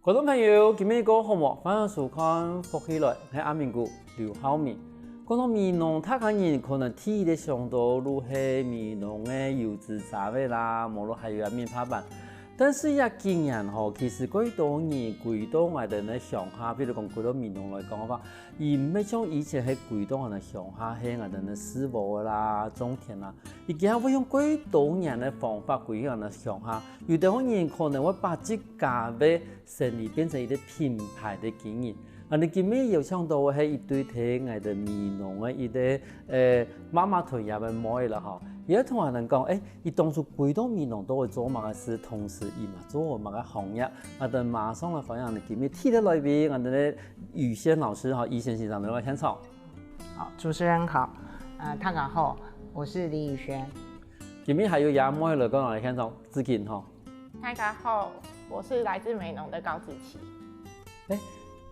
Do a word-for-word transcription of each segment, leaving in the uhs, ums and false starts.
觀眾朋友，今晡日過好無？歡迎收看《福氣來》，𠊎係阿明哥劉浩明。講到美濃，大家人可能第一个想到就係美濃个油紙遮仔啦，無就還有啊面帕粄。但是這幾年吼，其實過多人歸到𠊎兜个鄉下，比如講歸到美濃來講个話，佢毋係像以前係歸到𠊎兜鄉下，係𠊎兜个四屋仔啦、種田啦，佢今會用過多年个方法歸去𠊎兜鄉下。有兜人可能會把自家个生理變成一個品牌个經營。啊，你今晡日邀請到个係一對在𠊎兜美濃个一個，呃，媽媽團入个妹仔啦吼。佢愛同𠊎兜講，誒，佢當初歸到美濃到底做麼个事，同時佢嘛做麼个行業。啊，等馬上來歡迎𠊎兜今晡日第一个來賓，𠊎兜个宇軒老師吼，宇軒先生來到現場。好，主持人好，呃，大家好，我是李宇軒。今晡日還有這妹來到𠊎兜現場，子琴吼。 大家好，我是來自美濃的高子琪。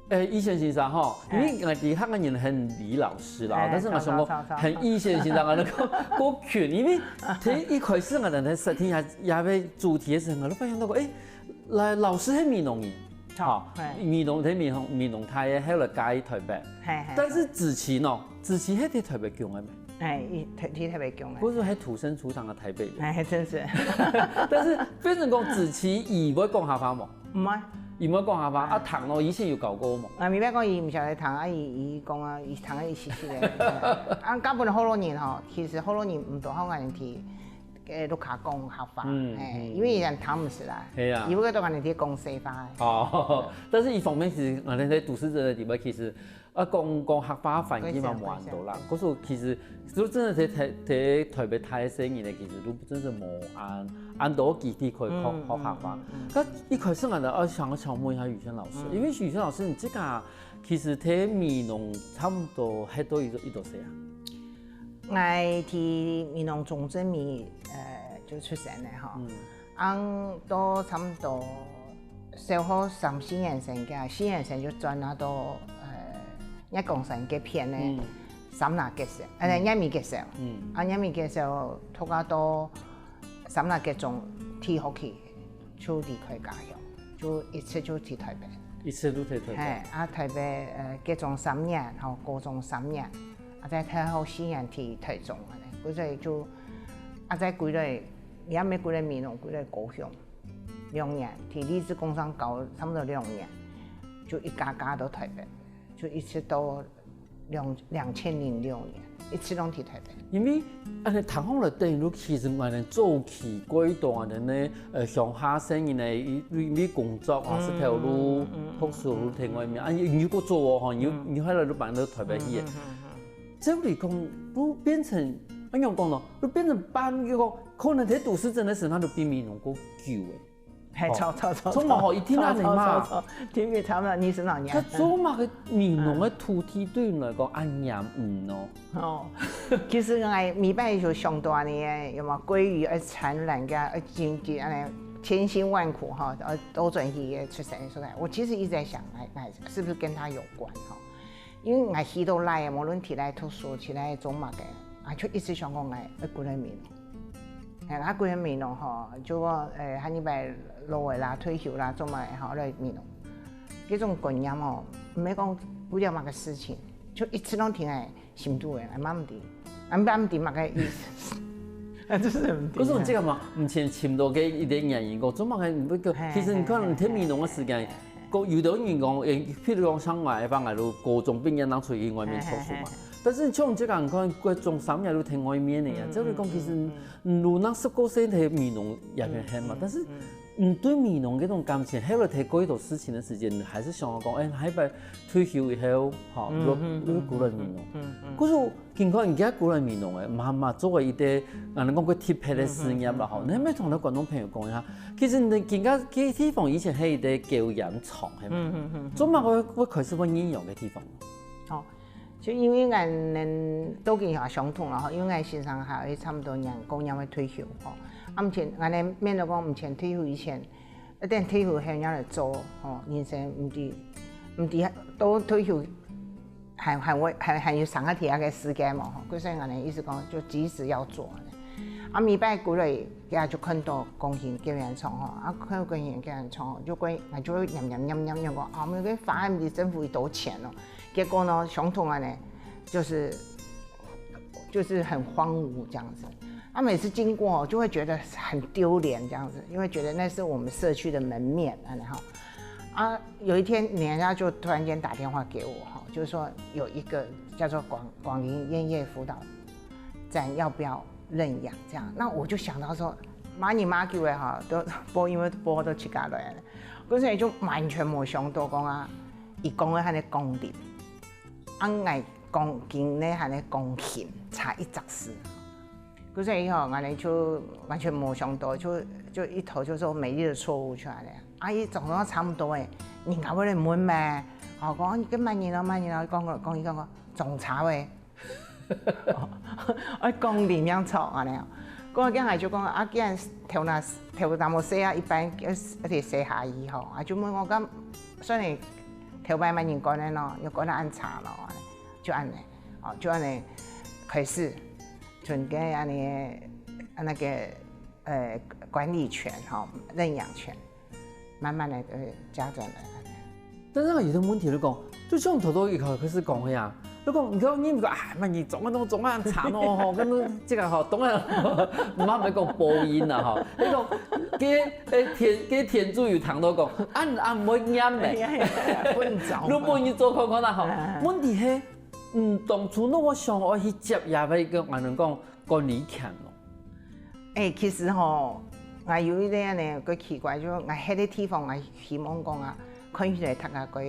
誒，宇軒先生吼，因為𠊎知客家人喊李老師啦，但是𠊎想講喊宇軒先生，𠊎就較較近，因為第一開始𠊎兜在設定這這個主題个時候，𠊎就發現到講，誒，來老師係美濃人，吼，美濃在美濃美濃大个，後來嫁去台北，但是子琪呢，子琪係在台北降个咩？ 哎，佢特佢特別強个。不是還土生土長的台北人，哎，真是。但是變成講子琪佢會講客話無？毋會，佢毋會講客話啊，讀咯，以前有教過無？啊，明白講佢毋曉得讀啊，佢佢講啊，佢讀啊，佢識識个。啊，根本學老人吼，其實學老人毋多好𠊎去，誒，屋下講客話，嗯哎，嗯因為佢人聽毋識啦，係啊佢會當𠊎去講西話。哦，但是一方面其實，啊，在都市鎮个地方，其實啊，講講客話環境嘛無恁多啦。可是其實就真的在台在台北大个細人呢，其實都真是無恁恁多機會可以學學客話。那一開始𠊎就啊想要請問一下宇軒老師，因為宇軒老師你自家其實在美濃差不多歇到幾多幾多歲啊？ 𠊎在美濃中正尾，呃，就出生个吼。嗯。啊，到差不多小學三四年生个，四年生就轉啊到，呃，月光山該片个三林國小，呃，月尾國小。嗯。啊，月尾國小讀啊到三林國中退學去，就離開家鄉，就一直就在台北。一直都在台北。嘿，啊，台北，呃，國中三年，吼，高中三年。 啊，再退學四年去台中安尼，故所就啊再歸來，也毋係歸來美濃，歸來高雄兩年，去立志工商教差不多兩年，就一家家到台北，就一直到兩兩千零六年，一直攏去台北。因為安尼聽好了，等於其實𠊎兜早期過一段安尼，呃，鄉下細人呢，因為工作啊，石頭路、讀書路在外面，啊，你你過做哦吼，你你後來就搬到台北去个。 照理講，都變成，恁樣講咯，都變成半个，可能在都市鎮个時，佢都比美濃過久誒。嘿，錯錯錯，錯嘛吼，一定恁樣嘛。錯錯錯，聽佢差不多二十六年。佢做麼个美濃个土地對你來講，恁黏人哦？哦，其實𠊎每擺就想到安尼个，有無？鮭魚愛產卵个，愛經濟安尼千辛萬苦吼，愛倒轉去个出生个所在。我其實一直在想，哎哎，是不是跟他有關吼？ 因為𠊎去到哪，無論去哪讀書，去哪做麼个，啊，就一直想講𠊎愛歸來美濃。哎，啊，歸來美濃吼，就講，誒，下禮拜老了啦，退休啦，做麼个吼，來美濃。這種觀念吼，毋係講為了麼个事情，就一直攏停在心肚个，哎，嘛毋知，啊，嘛毋知麼个意思。啊，就是毋知。可是你這个嘛，目前尋到个一點原因，講做麼个你會个，嘿其實你看你在美濃个時間，講有的人講，誒，譬如講像𠊎，一般𠊎都高中畢業，當初去外面讀書嘛。但是像你這个，你看，國中三年都在外面个呀，照理講其實，嗯，如果十過歲在美濃也很很嘛，但是你對美濃這種感情，後來在過一段事情的時間，你還是想要講，誒，下一擺退休以後，吼，又又歸來美濃。可是 今看人家歸來美濃誒，嘛嘛做為一個，啊，人講過特別个事業啦吼。你有無同个觀眾朋友講一下，其實你人家這地方以前係一個狗羊場，係嘛？做麼个會會開始會恁樣个地方？哦，就因為𠊎兜都跟佢相同啦吼，因為𠊎先生還有差不多年過年會退休吼，啊，目前𠊎兜面對講目前退休以前，一等退休後仰來做吼，人生毋知毋知到退休 還還會還還有三個月个時間嘛吼，故所𠊎呢意思講就即時要做呢。啊，每擺過來，佢就看到鋼琴表演場吼，啊，看到鋼琴表演場吼，就會，就會念念念念念講，啊，我們給法案給政府幾多錢哦。結果呢，相同啊呢，就是就是很荒芜這樣子。啊，每次經過就會覺得很丟臉這樣子，因為覺得那是我們社區的門面，啊，然後啊，有一天人家就突然間打電話給我哈，就是說有一個叫做廣廣林燕葉輔導站要不要認養這樣，那我就想到說，馬尼馬久的哈，都播音樂播到自家來了，可是就完全沒想到講啊，一講的還在講的，啊，愛講今呢還在講琴，差一隻字。 故所以吼，𠊎呢就完全無想到，就就一頭就做美麗的錯誤出來了。啊，佢總共差不多誒，人家會來問咩？哦，講你跟慢人咯，慢人咯，講講講一講講，總差誒。愛講裡面錯安尼。過後佢就講啊，既然頭那頭那麼細啊，一般而且細下一吼，啊就問我講，算你頭擺慢人講的咯，又講得恁差咯，就安尼，哦，就安尼開始。 存个安尼个那个呃管理权哈，认养权，慢慢的呃加转来。但是有个问题就讲，就像头头一开始讲个呀，就讲你讲你讲啊，那你总啊总总啊惨哦吼，跟这个吼，当然毋好讲播音啦吼，你讲给诶天给天主有谈到讲，啊啊没念没，不能找。如果你做看看啦吼，问题系。 嗯，当初呢，我想要去接下个个，俺能讲管理权咯。哎，其实吼，我有一点呢，个奇怪，就我迄个地方，我希望讲啊，看起来大家个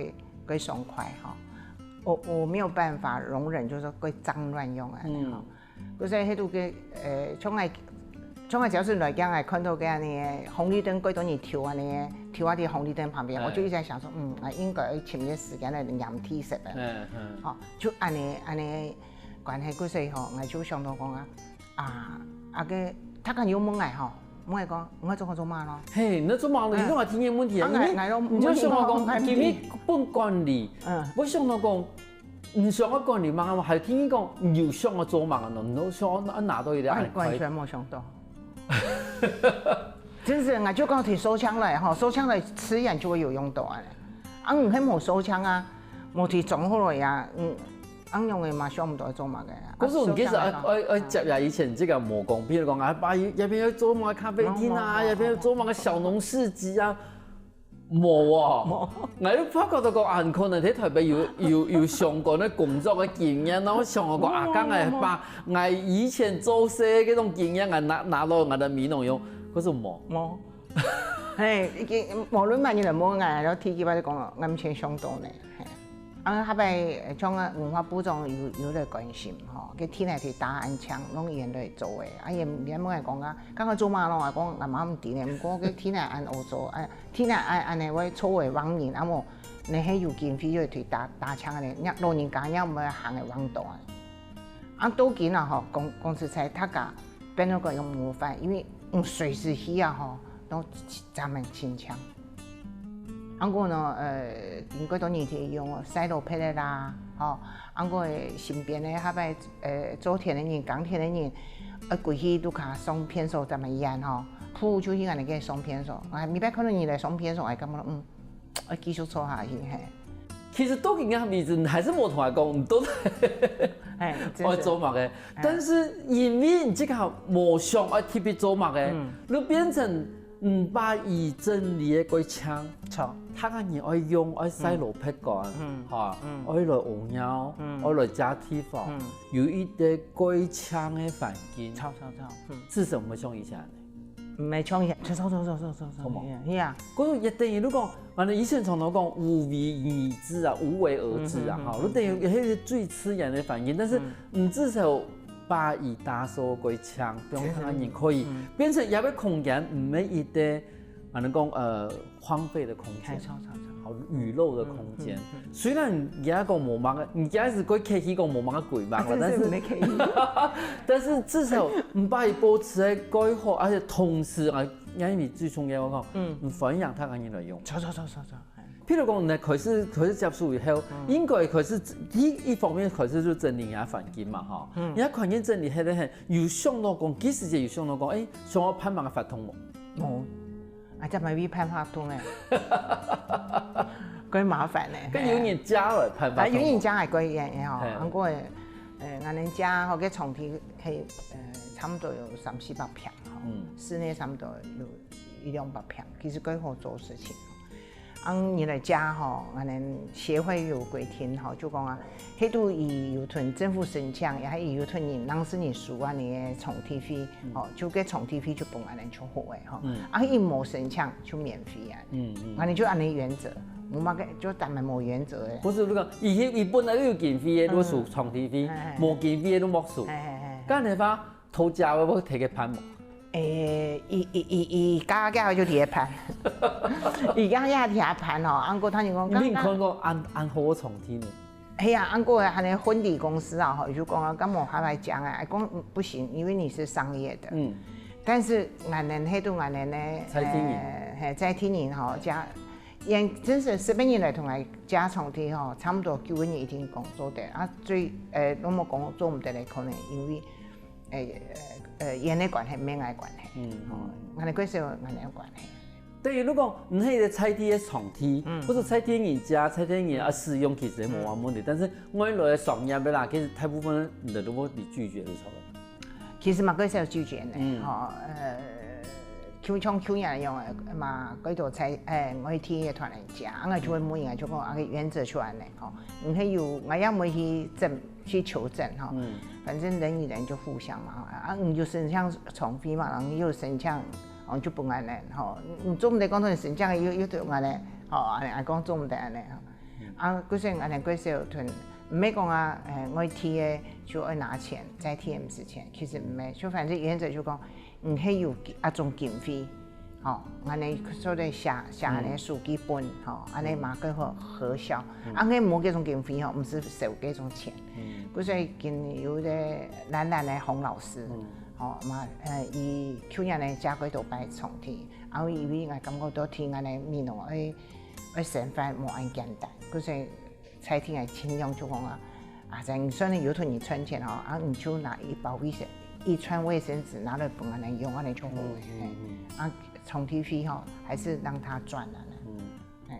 个爽快哈。我我没有办法容忍，就是说个脏乱用啊，嗯，可是迄度个呃，从来从来只要是来讲，哎，看到个安尼红绿灯，过多你丢安尼，丢啊，在红绿灯旁边，我就一直在想说，嗯，啊，应该要请些时间来养体色的。 好，就安尼安尼关系过去吼，我就想到讲啊，啊，啊个他敢有问我吼，问我讲，我做个做嘛咯？嘿，你做嘛咯？你干嘛听见问题啊？啊，我我你就想到讲，今日不管你，嗯，我想到讲，你想要管理嘛，还听见讲你有想要做嘛咯？你都想要拿到一个完全没想到。 真是，我就讲提手枪来吼，手枪来吃盐就会有用到啊。啊，你还没手枪啊，没提装好了呀，嗯，安用的嘛，想不到做嘛个。可是我们其实爱爱爱接呀，以前这个魔工，比如讲啊，把那边要做嘛咖啡厅啊，那边要做嘛个小农市集啊。 无哦，我有发觉到讲，啊，可能喺台北有有有相关的工作的经验，然后想个讲啊，刚才把我以前做事个种经验，啊拿拿到我的美容用，可是无。无，嘿，已经无论蛮人都无，我都提起来就讲了，我们先想到呢。啊，下摆像文化部长有有来关心吼，个天来去打安枪，弄伊来做诶，啊，也也问讲啊，刚刚做嘛咯，啊，讲俺妈唔知呢，不过个天来安我做，啊， 天啊，安安尼会错会忘人，啊无，你係有经费就去打打枪个，老人家也毋会行个忘道啊。啊，到今啊吼，讲讲实在，大家变做个用模范，因为嗯随时去啊吼，都专门清枪。啊，我呢，呃，经过多年去用晒罗佩的啦，吼，啊，我身边的下边呃做田的人、耕田的人，呃，过去都卡上便所怎么样吼，铺出去安尼个上便所，啊，每摆看到人来上便所，哎，感觉嗯，要继续做下去嘿。其实到今个为止，你还是无同我讲，你都哎，我做嘛个，但是因为你这个无想要特别做嘛个，你变成。 毋把伊整理个过清，错，他个人爱用，爱晒罗佩管，嗯，哈，嗯，爱来屙尿，嗯，爱来加地方，嗯，有一个过清个环境，错错错，嗯，至少毋会像以前。毋会像以前，错错错错错错错，是啊，可是也等于如果，反正以前常常讲无为而治啊，无为而治啊，哈，你等于迄个最自然的反应，但是你至少。 把伊打扫个清，让他人可以变成一个空间，毋系一个，反正讲呃荒废的空间，好雨漏的空间。虽然人家讲无么个，人家是个客气讲无么个鬼嘛，但是但是至少毋把伊保持个盖好，而且同时啊，因为最重要个，嗯，你欢迎他个人来用。错错错错错。譬如講，你開始開始接觸以後，應該開始第一方面開始就整理你个環境嘛，吼。你个環境整理好了，有想到講，其實也有想到講，誒，想要辦麼个活動無？無，啊，這麼會辦活動誒，蓋麻煩誒。該有人家來辦活動無？啊，有人家還可以誒，吼，嘿。還過誒，呃，𠊎等家吼，該場地係，呃，差不多有三四百坪吼，嗯。室內差不多有一兩百坪，其實蓋好做事情。 恁樣來講吼，𠊎等協會有規定吼，就講啊，該都佢有同政府申請，也係佢有同人，人事人事啊，你个場地費，吼，就該場地費就分𠊎等就好誒吼。啊，佢無申請就免費啊。嗯嗯。𠊎等就恁樣原則，無麼个，就單單無原則誒。毋係，你講，佢佢本來就有經費誒，就收場地費，嘿嘿。無經費誒就莫收。嘿嘿嘿。該樣个話，頭家會毋會提个辦無？ 誒，佢佢佢佢家家就佇該辦，佢家家佇該辦吼，啊毋過他就講，你看過恁恁好个場地呢？係啊，啊毋過恁樣婚禮公司啊，吼，就講啊，敢無下來講啊，講毋行，因為你是商業的。嗯。但是𠊎等該都𠊎等呢，在地人。呃，嘿，在地人吼，加，因真是十八年來同𠊎加場地吼，差不多九個人已經工作的，啊，最，呃，那麼工作做毋得來，可能因為 誒，呃，呃，因个關係，毋係𠊎个關係。嗯，吼，嗯。𠊎个關係，𠊎个關係。等於如果你係一個在地个場地，嗯。或者在地人家、在地人啊使用，其實無麼問題。嗯。但是外來个商業个啦，其實大部分人都會拒絕，就差不多。其實嘛，還係有拒絕呢，嗯。吼，呃，就像舊年一樣个嘛，幾多在，誒，外地个團人家，啊，𠊎就會問人家，就講，啊，原則就恁樣，吼，你係有，𠊎也毋會去爭 去求證吼。嗯。反正人與人就互相嘛，啊，你就申請場地嘛，人又申請，哦，就分𠊎等吼，你做毋得講你申請又又對𠊎等，吼，恁樣講做毋得恁樣吼。嗯。啊，故所𠊎等過少團，毋係講啊，誒，外地个就愛拿錢，在地个毋使錢，其實毋係，就反正原則就講， 毋係有啊種經費，吼，恁樣所以寫寫恁樣書記本，吼，恁樣嘛較好核銷。嗯。啊，該無該種經費吼，毋使收該種錢。嗯。故所今有個蘭蘭个洪老師，嗯。吼，嘛，呃，佢舊年呢加幾多擺場地，啊，因為𠊎感覺到聽恁樣美濃愛愛生活無恁簡單，故所 在地个盡量就講啊，啊，在你手裡有同你存錢吼，啊，你就拿一包衛生，一串衛生紙拿來分𠊎等用，恁樣就好了，嗯，嘿。嗯，嗯。啊，場地費吼，還是讓他賺啊，嗯。嘿。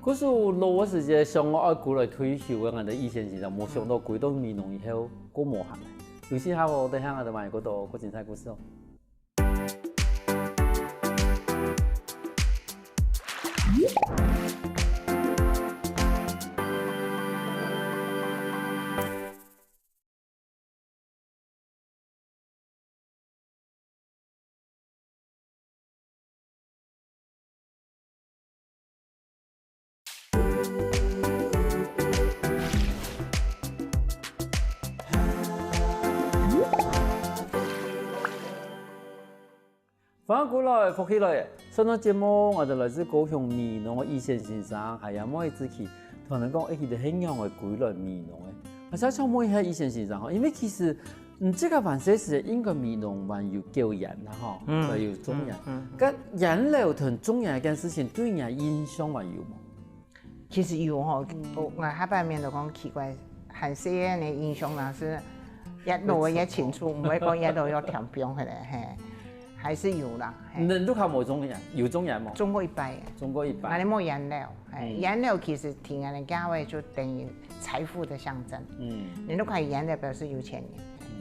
可是老个時節，想愛歸來退休个，𠊎等易先生，無想到歸到美濃以後，過無閒。有時候，等下𠊎等還有過多，過精彩故事哦。 歡迎歸來，福氣來！上段節目，𠊎等來自高雄美濃个易先生，還有妹子去，同𠊎等講，誒，佢等係仰會歸來美濃个。𠊎想請問一下易先生吼，因為其實 嗯，這個還細時應該美濃還有狗園啦吼，嗯，還有種園。嗯，嗯，嗯。該園樓同種園這件事情對你个印象還有無？其實有吼，嗯。𠊎，𠊎下擺面都講奇怪，還細个印象啊，係越老个越清楚，毋會講越老越聽毋曉个，嘿，還係有啦，嘿。你屋下無種園，有種園無？種過一擺。種過一擺。𠊎等無園樓。 哎，嗯。園樓其實對𠊎等該位就等於財富的象徵。嗯。你屋下有園樓表示有錢人，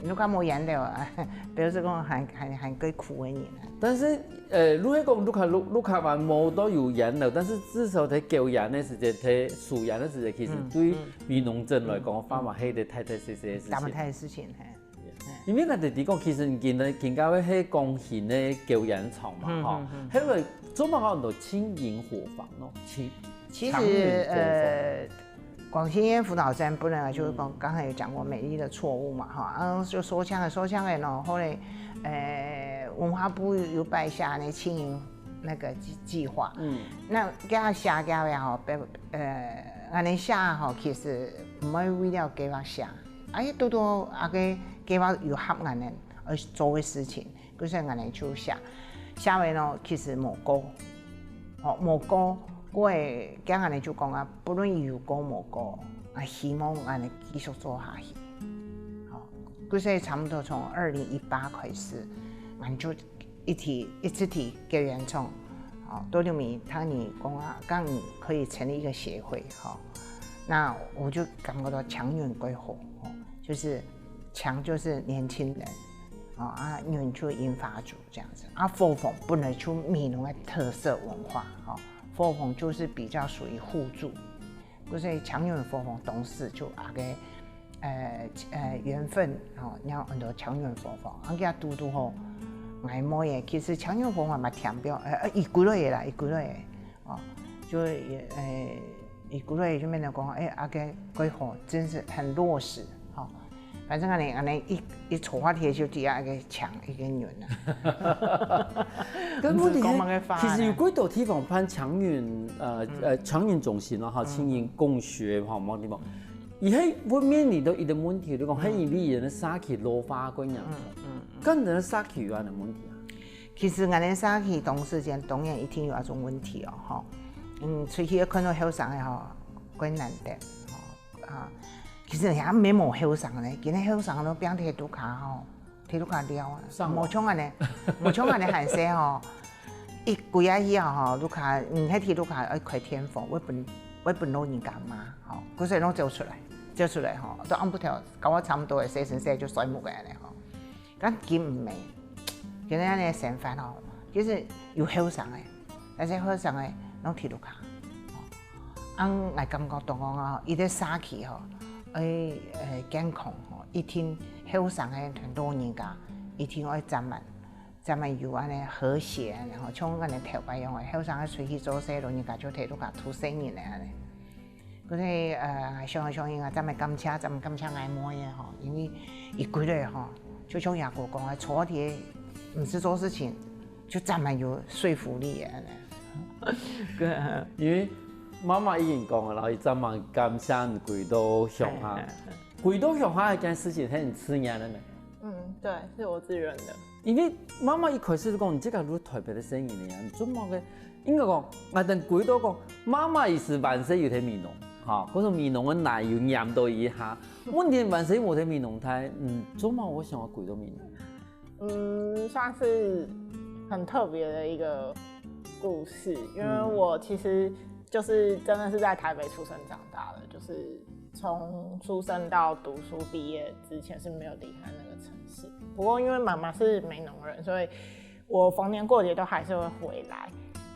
你屋下無園樓啊，表示講還，還，還較苦个人啊。但是，呃，如果講屋下，屋，屋下還無到有園樓，但是至少在狗園个時節，在樹園个時節，其實對，嗯，嗯。美濃鎮來講，嗯。反而係一個大大細細个事情。大大个事情，嘿。 因為𠊎等知講，其實今个，今个月係光興个狗園場嘛，嗯，吼，嗯，嗯。後來做麼个安到青銀伙房咯，青，其實，青銀伙房。呃，光興醫院輔導站本來就是講，嗯。剛才有講過美麗的錯誤嘛，哈，啊，就縮槍了，縮槍了呢，後來，呃，文化部有辦下那青銀那個計，計畫，嗯。那給他寫掉了吼，被，呃，恁樣寫吼，其實毋係為了給他寫，哎，多多啊个計畫有合恁樣。 愛做个事情，故所𠊎等就寫。寫完咯，其實無過，吼，無過， 𠊎个恁樣就講啊，不論有過無過，啊，希望恁樣繼續做下去。好，故所差不多從二零一八開始，俺就一直一直在結緣從，哦，到後面聽人講啊，講可以成立一個協會，哈，那我就感覺到青年歸火，哦，就是青就是年輕人，哦，啊，年就銀髮族這樣子，啊，伙房本來就美濃个特色文化，哦，伙房就是比較屬於互助，所以青年伙房當時就啊个，呃呃緣分，吼，然後很多青年伙房，啊，佢堵堵好，𠊎妹仔，其實青年伙房嘛填表，呃，呃，一个月啦，一个月，哦，就也，呃，一个月就變成講，哎，啊个歸火真是很落實，吼。反正恁樣恁樣一一坐下去就底下一个牆一个人啊。跟問題你講麼个話呢其實有幾多地方辦青年，呃呃，青年中心咯，哈，青年共學，哈，某地方，佢係會面臨到一个問題，就講，係因為人个社區老化个人，跟人个社區有恁个問題啊。其實𠊎等社區當時間當然一定有這種問題哦，吼。嗯，出去看到後生个吼，更難得，吼啊。其實也無無後生呢，今日後生都變鐵路卡吼，鐵路卡了啊，上網無像恁呢，無像恁呢還細吼。一歸下去啊吼，路卡，嗯，迄鐵路卡愛開電火，會分會分老人家罵吼，故所攏走出來，走出來吼，到暗晡頭，跟我差不多个細聲細就睡目个恁呢吼。 但今毋係，今日恁樣生活吼，其實有後生个，但是後生个攏鐵路卡。啊，𠊎感覺到講哦，一个社區吼，愛呃健康吼，一定後生个同老人家一定愛站滿，站滿有恁樣和諧，然後像恁樣頭擺樣个，後生个出去做事，老人家就鐵路卡渡細人个恁樣。 可是呃，想想應該咱們感謝，咱們感謝𠊎妹仔吼，因為一歸來吼，就像雅哥講个，坐鐵毋使做事情，就咱們有說服力个。因為媽媽已經講了，然後一陣嘛感謝你歸到鄉下，歸到鄉下這件事情係你自願个呢？嗯，對，是我自願的。因為媽媽一開始就講，你這個如果特別的聲音呢，你做麼个？應該講，𠊎等歸到講，媽媽也是萬歲有在美濃，哈，可是美濃个奶油染到一下，問題萬岁無在美濃台，嗯，做麼个會想要歸到美濃？嗯，算是很特別的一個故事，因為我其實就是真的是在台北出生長大的，就是從出生到讀書畢業之前是沒有離開那個城市。不過因為媽媽是美濃人，所以我逢年過節都還是會回來。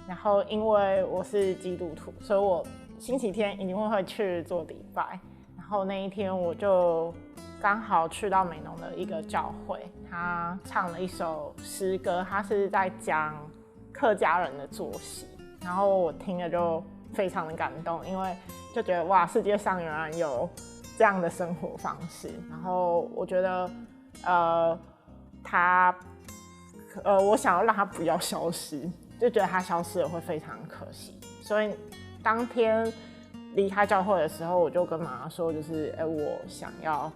然後因為我是基督徒，所以我星期天一定會去做禮拜。然後那一天我就剛好去到美濃的一個教會，他唱了一首詩歌，他是在講客家人的作息，然後我聽了就非常的感動，因為就覺得哇，世界上原來有這樣的生活方式。然後我覺得，呃，他，呃，我想要讓他不要消失，就覺得他消失了會非常可惜。所以當天離開教會的時候，我就跟媽媽說，就是，哎，我想要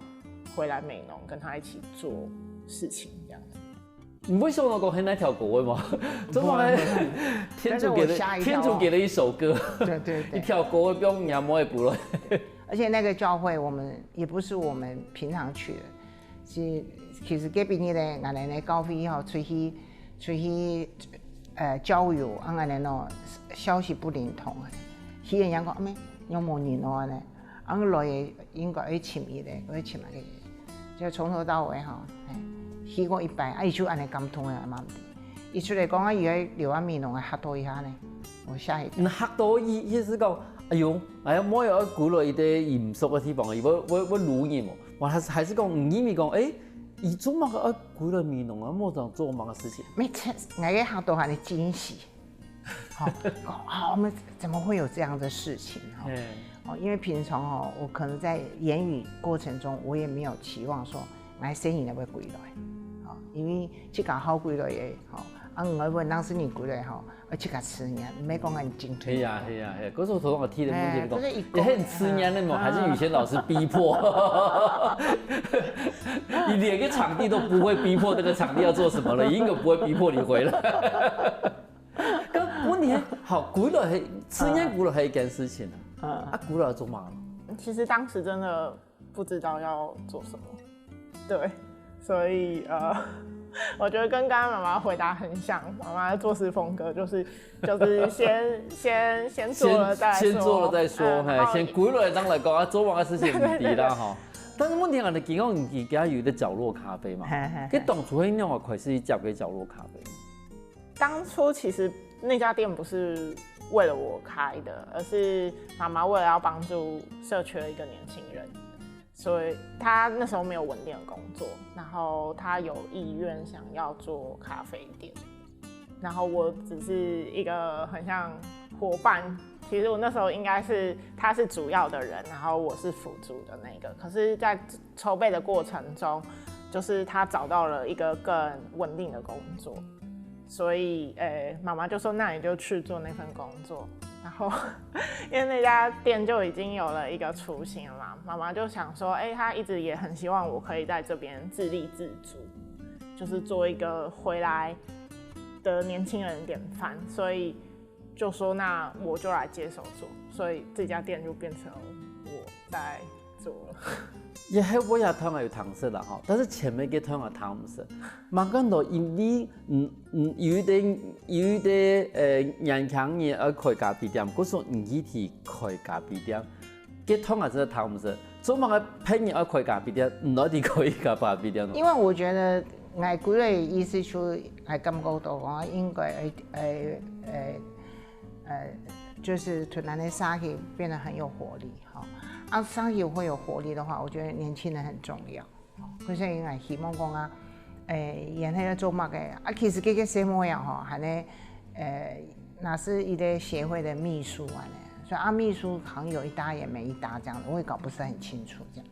回來美濃，跟他一起做事情這樣子。你會想到講係哪條歌个嗎？怎麼會？天主給的，但是我嚇一跳哦。天主給的一首歌，對對對。一條歌會變仰般个不論。而且那個教會，我們也不是我們平常去的，是其實隔壁日呢，俺們的教會吼，出去出去呃郊遊，啊，俺們喏消息不靈通啊，去个人講，啊，咩，又無人哦呢，啊，來應該愛尋佢咧，愛尋啊个，就從頭到尾吼，嘿，去過一擺，啊，佢就恁樣感動啊，嘛毋知。佢出來講啊，佢愛留啊美濃啊，嚇到一下呢，我嚇一跳。你嚇到意意思講，哎喲，哎呀，莫要歸落一个唔熟个地方，會會會路人無？我還是還是講，你認為講，哎，佢做麼个愛歸落美濃啊？莫想做麼个事情？沒錯，我也嚇到很驚喜。好，哦，我們怎麼會有這樣的事情？哈，哎，哦，因為平常哦，我可能在言語過程中，我也沒有期望說，哎，生意會歸來，哦，因為自家好歸來个，哦，啊，我問當時你歸來吼，而且自家自願，沒講很精準。係啊係啊係啊，可是我頭上有提的問題，哎，你講就是一也很自願的嘛，還是雨軒老師逼迫？你連个場地都不會逼迫，那個場地要做什麼了？應該不會逼迫你回來。跟問你好，歸來係，自然歸來係一件事情啊。嗯，啊，歸來做麼个？其實當時真的不知道要做什麼，對，所以呃，我覺得跟剛剛媽媽回答很像，媽媽的做事風格就是就是先先先做了再說，先做了再說，嗯嘿，先歸來正來講啊，做麼个事情毋知啦吼。但是問題啊，你講你家有一個角落咖啡嘛，嘿嘿嘿你當初係仰般開始接个角落咖啡？當初其實那家店不是為了我開的，而是媽媽為了要幫助社區的一個年輕人，所以她那時候沒有穩定的工作，然後她有意願想要做咖啡店，然後我只是一個很像伙伴。其實我那時候應該是她是主要的人，然後我是輔助的那個。可是，在籌備的過程中，就是她找到了一個更穩定的工作，所以，呃，媽媽就說：“那你就去做那份工作。”然後，因為那家店就已經有了一個雛形了嘛，媽媽就想說：“哎，她一直也很希望我可以在這邊自立自足，就是做一個回來的年輕人典範。”所以就說：“那我就來接手做。”所以這家店就變成我在做了。也後尾也聽有聽識啦吼，但是前面个聽也聽毋識。慢慢到因為嗯嗯有一個有一個呃年輕人愛開咖啡店，故所你去開咖啡店，个聽也真係聽毋識。做麼个別人愛開咖啡店，你愛去開咖啡店？因為我覺得𠊎歸來意思就𠊎感覺到講應該呃呃呃呃，就是突然的社會變得很有活力哈。啊，社會會有活力的話，我覺得年輕人很重要。可是𠊎希望講啊，誒，現在在做麼个啊？其實這個社會啊，吼，還呢，誒，那是一個協會的秘書啊呢，所以啊，秘書好像有一搭也沒一搭這樣，我也搞不是很清楚這樣。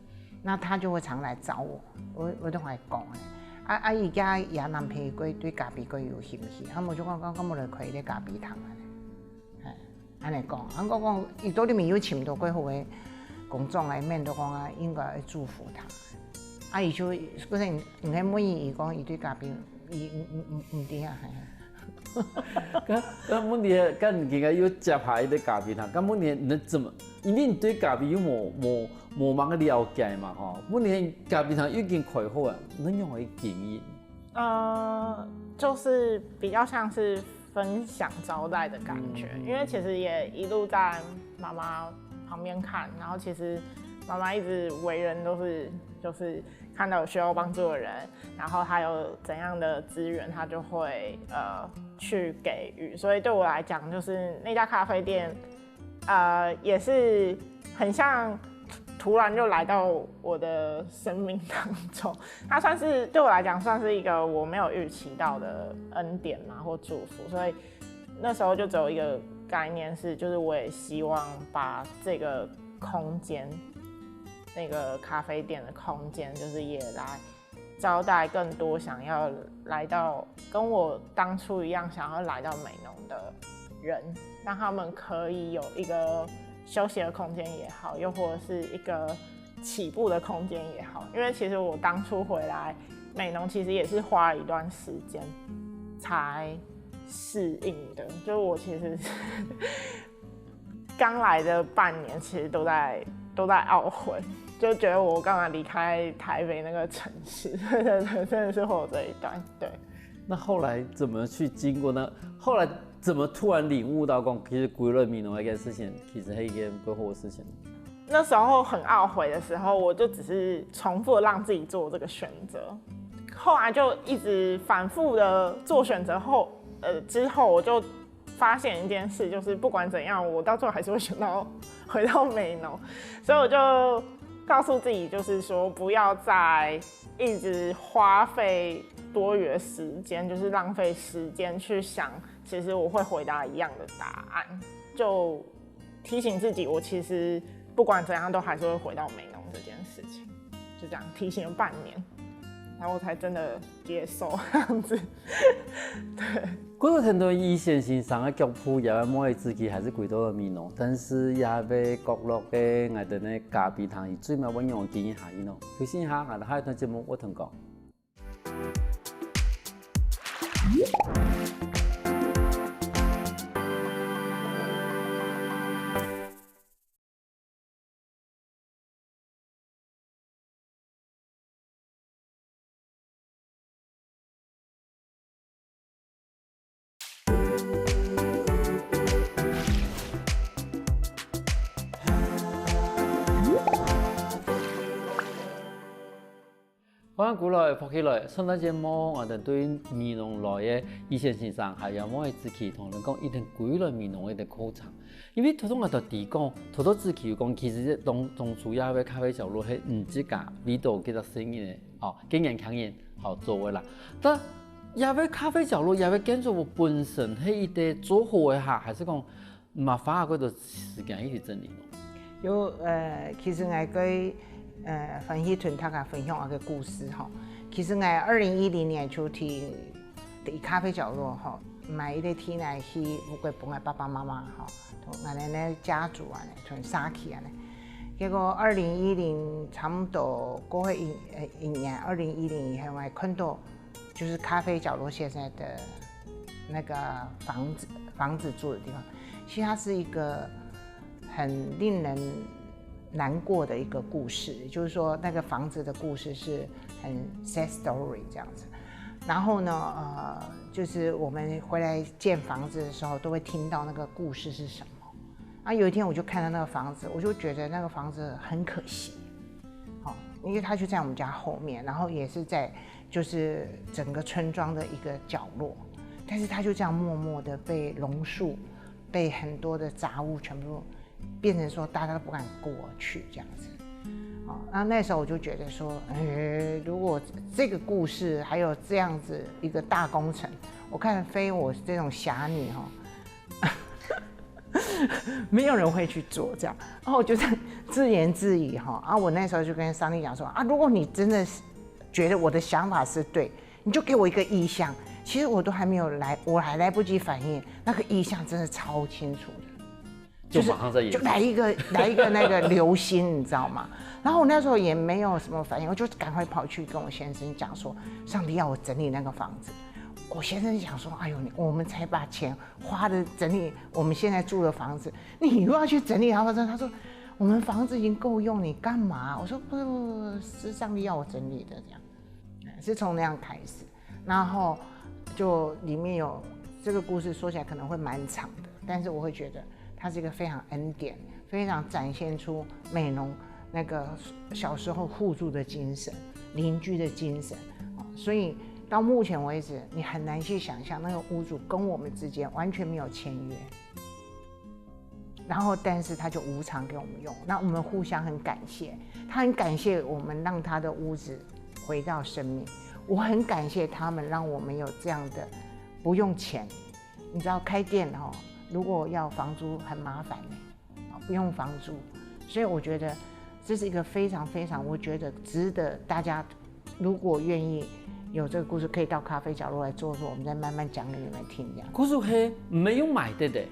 那他就會常來找我，我我就會講啊，啊，而家也男朋友對咖啡過有興趣，啊，我就講講，咁我來開一個咖啡堂啊呢。 恁樣講，啊，我講，佢到底有尋到幾好个工作來面對講啊，應該愛祝福他。啊，佢就，可是你你還問佢，佢講佢對咖啡，佢毋毋毋毋知啊，係。該該問題，該你應該有接下一個咖啡堂，該問題你怎麼？因為你對咖啡又無無無麼个了解嘛，吼。問題咖啡堂已經開好啊，你仰會經營？呃，就是比較像是分享招待的感覺，因為其實也一路在媽媽旁邊看，然後其實媽媽一直為人都是就是看到有需要幫助的人，然後她有怎樣的資源，她就會呃去給予，所以對我來講，就是那家咖啡店，呃，也是很像突然就來到我的生命當中。它算是对我来讲算是一个我没有预期到的恩典嘛，或祝福，所以那时候就只有一个概念是，就是我也希望把这个空间，那个咖啡店的空间，就是也来招待更多想要来到跟我当初一样想要来到美浓的人，让他们可以有一个休息的空间也好，又或者是一个起步的空间也好。因为其实我当初回来美浓，其实也是花了一段时间才适应的，就是我其实是刚来的半年，其实都在都在懊悔，就觉得我干嘛离开台北那个城市，对对对，真的是会有这一段，对。那后来怎么去经过呢？后来怎么突然领悟到讲，其实归来美浓这件事情，其实是一件不好的事情？那时候很懊悔的时候，我就只是重复地让自己做这个选择。后来就一直反复的做选择后，呃，之后我就发现一件事，就是不管怎样，我到最后还是会选到回到美农，所以我就告诉自己，就是说不要再一直花费多余的时间，就是浪费时间去想，其实我会回答一样的答案，就提醒自己，我其实不管怎样都还是会回到美农这件事情，就这样提醒了半年，然后我才真的接受这样子。对。过了很多以前先生个脚步，也没有自己还是归到了美农，但是也被角落个我的那咖啡糖，最尾我用经营下去咯。休息一下，我们下一段节目我同讲。翻過來，翻起來，聖誕節無，𠊎兜對美濃來个以前先生，還有我个子琪同人講，一定歸來美濃个一个課程。因為頭頭𠊎兜提講，頭頭子琪有講，其實當當初這个咖啡角落係毋自家為著幾多生意呢，哦，今年強人好做个啦。但這个咖啡角落，這个建築物本身係一个做好个哈，還係講 嘛花過多時間去整理咯。有呃，其實𠊎个呃歡喜同大家分享一个故事吼。其實𠊎二零一零年就提提咖啡角落吼，買一个地來去屋个分个爸爸媽媽吼，同𠊎个家族啊，同社區啊。結果二零一零差不多過去一呃一年，二零一零以後，𠊎看到就是咖啡角落現在的那个房子房子住的地方，其实它是一个很令人难过的一个故事，就是说那个房子的故事是很 sad story 这样子。然后呢，呃，就是我们回来建房子的时候，都会听到那个故事是什么。啊，有一天我就看到那个房子，我就觉得那个房子很可惜，好，因为它就在我们家后面，然后也是在就是整个村庄的一个角落，但是它就这样默默的被榕树，被很多的杂物全部变成说大家都不敢过去这样子。哦，那那时候我就觉得说，哎，如果这个故事还有这样子一个大工程，我看非我这种侠女哈，没有人会去做这样。然后我就这样自言自语哈，啊，我那时候就跟上帝讲说，啊，如果你真的是觉得我的想法是对，你就给我一个意向。其实我都还没有来，我还来不及反应，那个意向真的超清楚的。就马上在眼前。就来一个来一个那个流星，你知道吗？然后我那时候也没有什么反应，我就赶快跑去跟我先生讲说，上帝要我整理那个房子。我先生讲说，哎呦，你我们才把钱花的整理我们现在住的房子，你又要去整理他房子？他说，我们房子已经够用，你干嘛？我说不不不，是上帝要我整理的，这样，是从那样开始。然后就里面有这个故事说起来可能会蛮长的，但是我会觉得它是一个非常恩典，非常展现出美浓那个小时候互助的精神、邻居的精神。所以到目前为止，你很难去想象那个屋主跟我们之间完全没有签约。然后，但是他就无偿给我们用，那我们互相很感谢，他很感谢我们让他的屋子回到生命，我很感谢他们让我们有这样的不用钱。你知道开店哦，如果要房租很麻烦的，不用房租，所以我觉得这是一个非常非常，我觉得值得大家如果愿意有这个故事，可以到咖啡角落来坐坐，我们再慢慢讲给你们听，这样。故事係没有买的的，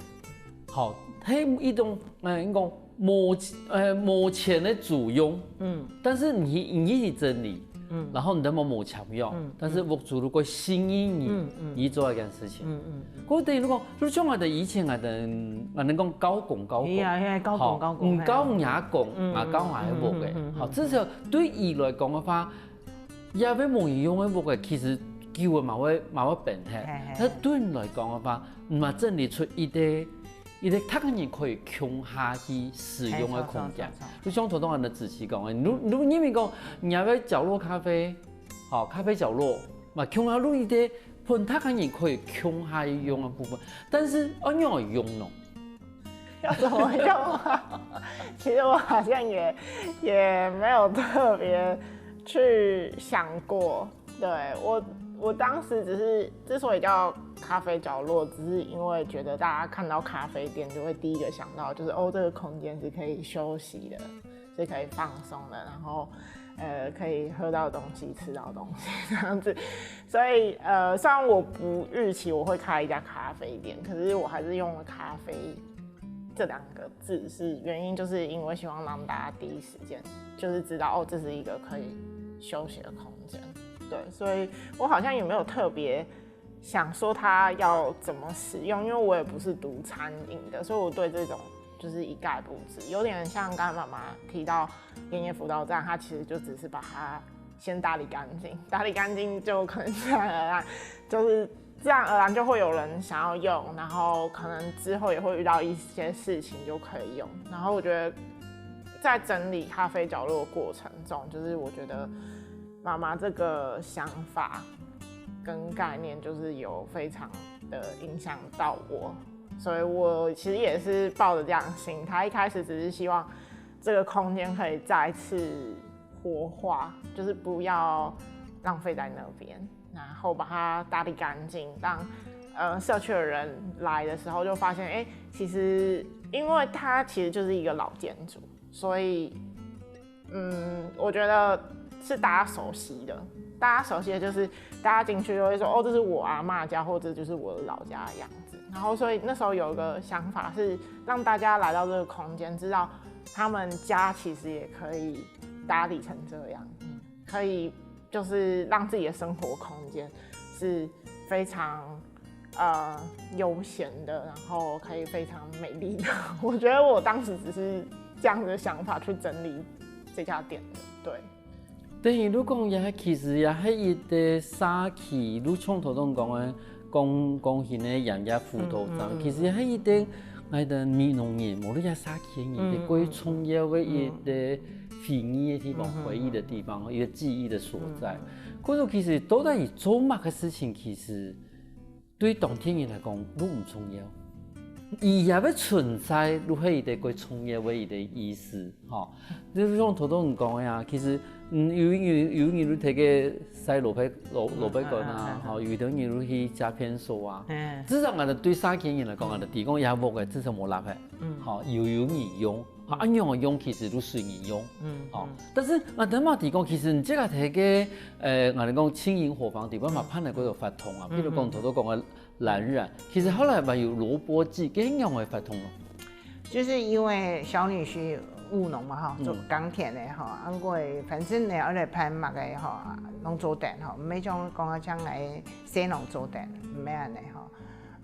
好，係一种，呃，讲无呃无钱的租用，嗯，但是你你去整理，嗯，然后你都没有钱用，嗯，但是屋主如果心意你，嗯嗯，你做一件事情，嗯嗯，我等于如果就像我的以前啊的，啊能讲交公交公，哎呀，哎呀，交公交公，唔交也公，啊交也屋个，好，至少对伊来讲的话。 也會無用个屋个，其實久个嘛會嘛會變忒。但對你來講个話，你嘛整理出一个一个大家人可以共下去使用个空間。就像頭先个子琪講个，你你認為講，你个角落咖啡，好咖啡角落，嘛共下錄一个分大家人可以共下用个部分，但是恁樣用咯。 要怎么用啊？其实我好像也也没有特别去想过。对我，我当时只是之所以叫咖啡角落，只是因为觉得大家看到咖啡店就会第一个想到就是哦，这个空间是可以休息的，是可以放松的，然后呃可以喝到东西、吃到东西这样子。所以呃，虽然我不预期我会开一家咖啡店，可是我还是用了咖啡这两个字，是原因就是因为希望让大家第一时间就是知道哦，这是一个可以休息的空间。对，所以我好像也没有特别想说它要怎么使用，因为我也不是读餐饮的，所以我对这种就是一概不知，有点像刚刚妈妈提到田野辅导站，它其实就只是把它先打理干净，打理干净就可能自然而然就是自然而然就会有人想要用，然后可能之后也会遇到一些事情就可以用。然后我觉得在整理咖啡角落的过程中，就是我觉得妈妈这个想法跟概念，就是有非常的影响到我，所以我其实也是抱着这样的心态。一开始只是希望这个空间可以再次活化，就是不要浪费在那边，然后把它打理干净，让呃社区的人来的时候就发现，哎，其实因为它其实就是一个老建筑，所以嗯，我觉得是大家熟悉的，大家熟悉的就是大家进去就会说，哦，这是我阿嬷家，或者就是我的老家的样子。然后，所以那时候有一个想法是让大家来到这个空间，知道他们家其实也可以打理成这样，可以就是让自己的生活空间是非常呃悠闲的，然后可以非常美丽的。我觉得我当时只是这样子的想法去整理这家店的，对。等于你讲也其实也係一个社區，你像頭先講个公公型个營業輔導站，其實係一个𠊎等美濃人，無論係社區人，一个最重要个一个回憶个地方，回憶的地方，一个記憶的所在。可是其實到底做麼个事情，其實對當地人來講，都毋重要。佢也會存在，都係一个最重要个一个意思。 吼，就像頭頭你講个啊，其實，嗯，有有有人就提个曬蘿蔔蘿蘿蔔乾啊，吼，有的人就去食便所啊。至少𠊎等對社區人來講，𠊎等提供一下屋个，至少無垃圾。吼，有有人用，啊，恁樣个用其實都隨人用。吼，但是𠊎等嘛提供，其實你這个提个，呃，𠊎等講青年伙房，地方嘛辦了个有活動啊，比如講頭頭講个 藍染，其實後來嘛有蘿蔔季，該樣个活動咯。就是因為小女婿務農嘛哈，做耕田的哈，啊，過反正呢，愛來辦麼个哈，攏做得哈，毋係像講啊，像來洗腦做得，毋係恁呢哈。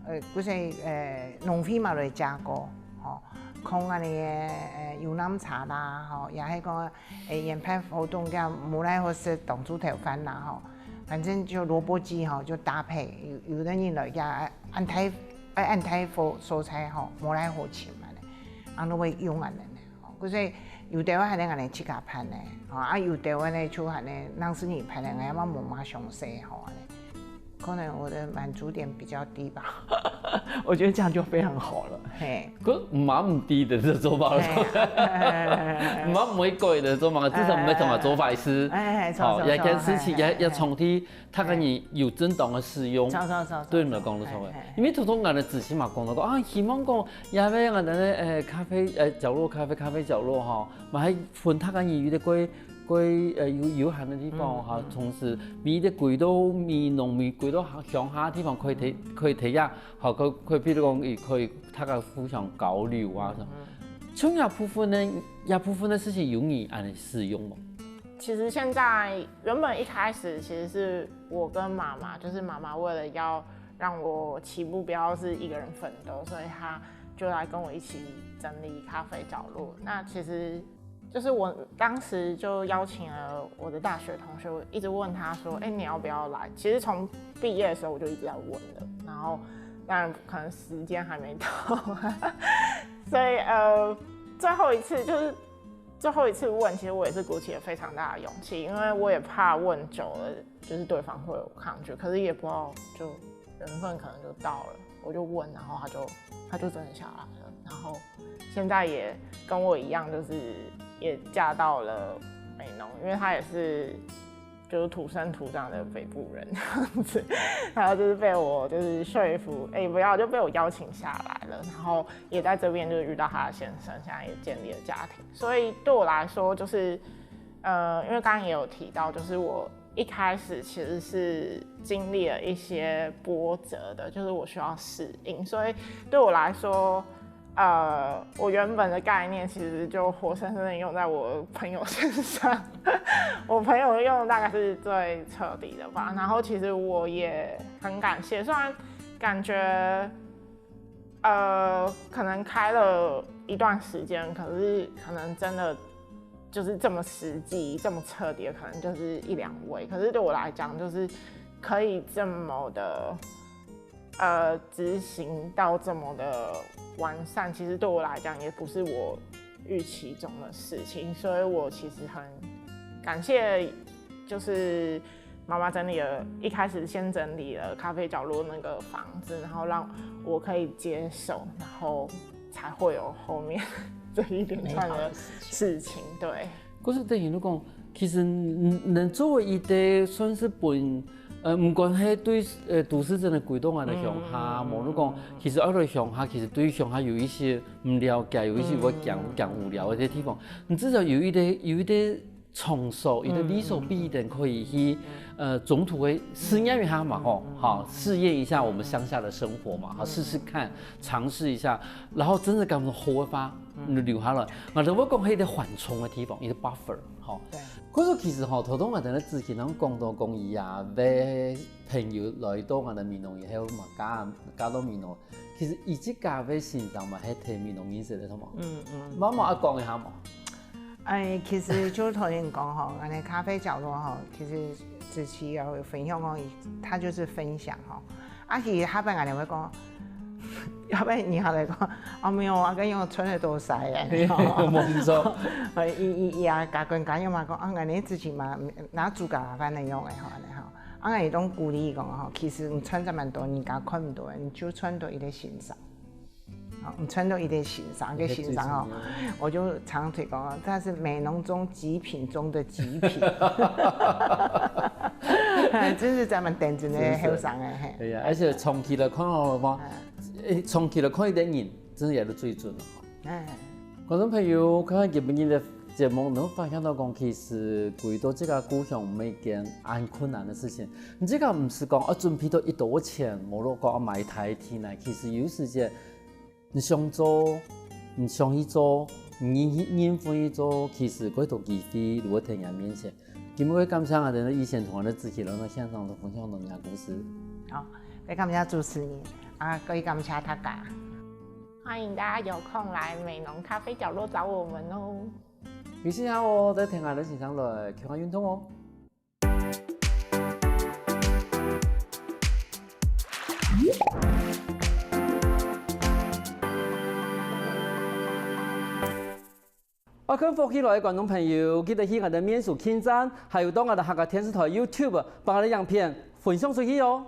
呃，故所呃，農會嘛來加過，吼，空啊你个呃，有南茶啦，吼，也係講，誒，研發活動叫無奈何食當豬頭飯啦，吼。 反正就蘿蔔雞吼，就搭配有有的人來呀，恁大愛恁大火所在吼，無來火情嘛呢，啊，都會用恁呢呢。故所有的話還能恁呢自家辦呢，吼，啊，有的話呢就恁呢，人是你辦呢，哎嘛無嘛詳細吼呢。可能我的滿足點比較低吧，我覺得這樣就非常好了，嘿。可蠻毋低的這做法，蠻玫瑰的做法，至少沒什麼做法是，哎，好，也跟事情也也從 大家你有正當个使用，錯錯錯，對你來講都錯个。因為頭頭𠊎等之前嘛講到講啊，希望講也係𠊎等个呃咖啡呃角落咖啡咖啡角落哈，嘛還分大家你有个歸歸呃有有閒个地方哈，同時每个歸到美濃美歸到鄉下个地方可以提可以提呀，好可可以比如講也可以大家互相交流啊，像這部分呢，這部分个事情有你恁呢使用無？ 其实现在原本一开始其实是我跟妈妈，就是妈妈为了要让我起步不要是一个人奋斗，所以她就来跟我一起整理咖啡角落。那其实就是我当时就邀请了我的大学同学，我一直问他说：“哎，你要不要来？”其实从毕业的时候我就一直在问了，然后当然可能时间还没到，所以呃，最后一次就是 最后一次问，其实我也是鼓起了非常大的勇气，因为我也怕问久了，就是对方会有抗拒，可是也不知道就缘分可能就到了，我就问，然后他就他就真的下来了，然后现在也跟我一样，就是也嫁到了美浓，因为他也是就是土生土长的北部人这样子，然后就是被我就是说服，哎，不要就被我邀请下来了，然后也在这边就是遇到他的先生，现在也建立了家庭。所以对我来说，就是呃，因为刚刚也有提到，就是我一开始其实是经历了一些波折的，就是我需要适应，所以对我来说，呃，我原本的概念其实就活生生的用在我朋友身上，我朋友用的大概是最彻底的吧。然后其实我也很感谢，虽然感觉。呃，可能开了一段时间，可是可能真的就是这么实际、这么彻底的，可能就是一两位。可是对我来讲，就是可以这么的呃执行到这么的完善，其实对我来讲也不是我预期中的事情，所以我其实很感谢就是妈妈整理了，一开始先整理了咖啡角落那个房子，然后让我可以接手，然后才会有后面这一连串的事情。对，可是等於你講，其實你你作為一個算是本，呃，毋管係對呃都市鎮个歸棟个鄉下，無你講，其實愛來鄉下，其實對鄉下有一些毋了解，有一些會講講無聊个地方，你至少有一個有一個場所，一個理所必然可以去，呃，中途个試驗一下嘛，吼，好試驗一下我們鄉下的生活嘛，好試試看，嘗試一下，然後真的感覺好个話，你留下來。啊，我講係一個緩衝个地方，一個 buffer，吼。對。可是其實吼，頭先𠊎等咧之前咱講到講伊啊，要朋友來到𠊎等美濃以後嘛，嫁嫁到美濃，其實伊自家个先生嘛，係在美濃認識个，同嘛。嗯嗯。媽媽愛講一下嘛。哎，其實就頭先講吼，𠊎等咖啡角落吼，其實子琪有分享哦，他就是分享吼，啊，其實下擺𠊎等會講，下擺你還來講，哦，沒有啊，跟用穿的多晒哎，無錯，伊伊伊啊，家官家用嘛講，啊，𠊎等自己嘛，拿煮咖飯的用的吼，安尼吼，啊，𠊎也都鼓勵講吼，其實你穿這麼多，人家看不到，你就穿到一個欣賞。 好，你穿到一個欣賞，一個欣賞哦，我就常常講，它是美濃中極品中的極品，真是咱們等真的後生哎嘿。對呀，而且長期來看哦嘛，誒，長期來看一個人，真的也是最準的。哎，觀眾朋友，看看今晡日个節目，能發現到講，其實歸到自家故鄉毋係一件恁困難个事情。你自家毋係講愛準備到幾多錢，無論講愛買台地呢，其實有時節 你想做，你想去做，你認認份去做，其實幾多機會就會在你面前。今日个感謝𠊎等个醫生同𠊎等子琪來到現場，都分享到你个故事。好，非常感謝主持人，啊，各位感謝大家。欢迎大家有空来美濃咖啡角落找我们哦。有時間哦，再聽𠊎等先生來，健康運動哦。 愛看福氣來个觀眾朋友，記得去𠊎等面書網站，還有到𠊎等客家電視台YouTube，幫𠊎等影片分享出去哦。